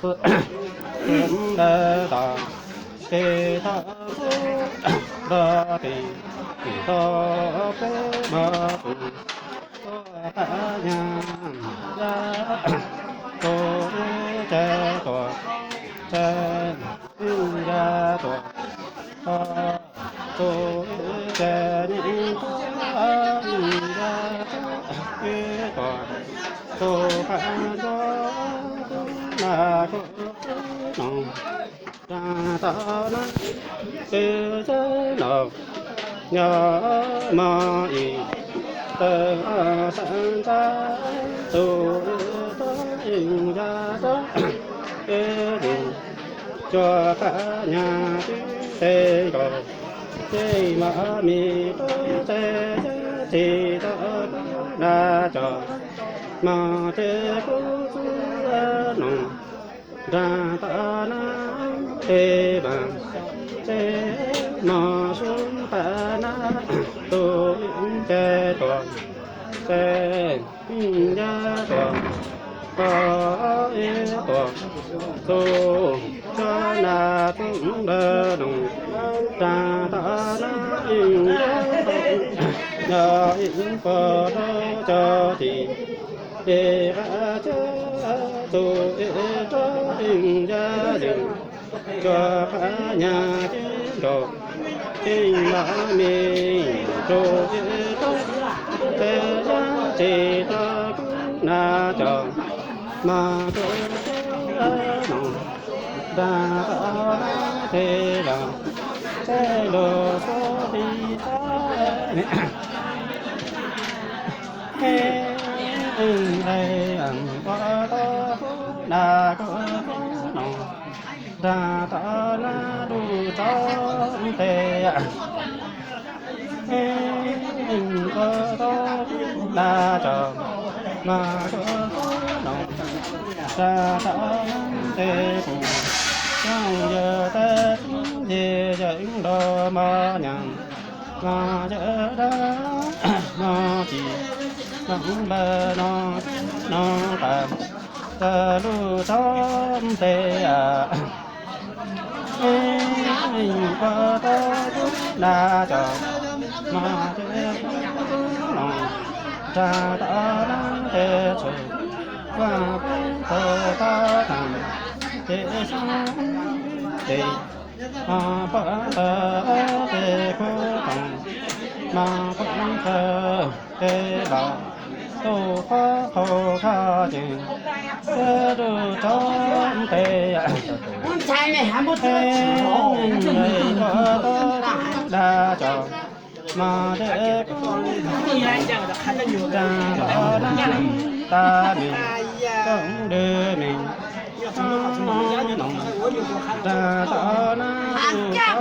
Ntawd tom kev thov nrog tim, tim toj peb mos tus tuaj qab nyas ya, tus ib ce tuaj, ce ib ya tuaj, tus ib ce nyem tuaj, ib ya tuaj, ib tuaj, tus qab ntuj na kuv no. Rau tom no, peb zeb no, nyob mos ib, tawg sab ntsa, tus ib rab yeej ya rab, ib tus cuag qab nyas tib tes nkaus, ces mos me rau ces yog tsis tau kub na cov, mos ces kub xwb no. Rau tom no, ces vam, ces mos sub qab na, tus ib ce tuaj, ces ib ya tuaj, koj ib tuaj, tus cuag na tus ntawd no. Rau tom no, ib ya tuaj, yog ib puas rau cov tim, ib qab ces tus ib rab yeej ya yeej, cuag qab nyas tib nkaus, yeej los me rau ib rab, ces yog tsis tau kub na cov, mas kub no. Rau tom no, ces los, ces lus xub li tau, ua tau kub na kub no. Rau tom no, lub tsob tes, ua tau kub na cov, mas kub no. Rau tom no, ces kuv coj yawg tes, ces yawg nrog mos nyas, mos yawg dab, mos tsis, mos npawg no, no tas, tas lub tsob tes, ua tau kub na cov, mas kub no. Rau tom no, ces txhua vaj peb tau tau tas, ces xyoob tes, pab tau tes kub toom, mas pab tau tes los, tus qhov qhau qhov ces, lub tsob tes, ua tau kub na cov, mas tes kub, rau tom no, tas me, koj dwb me, no, rau tom no, tus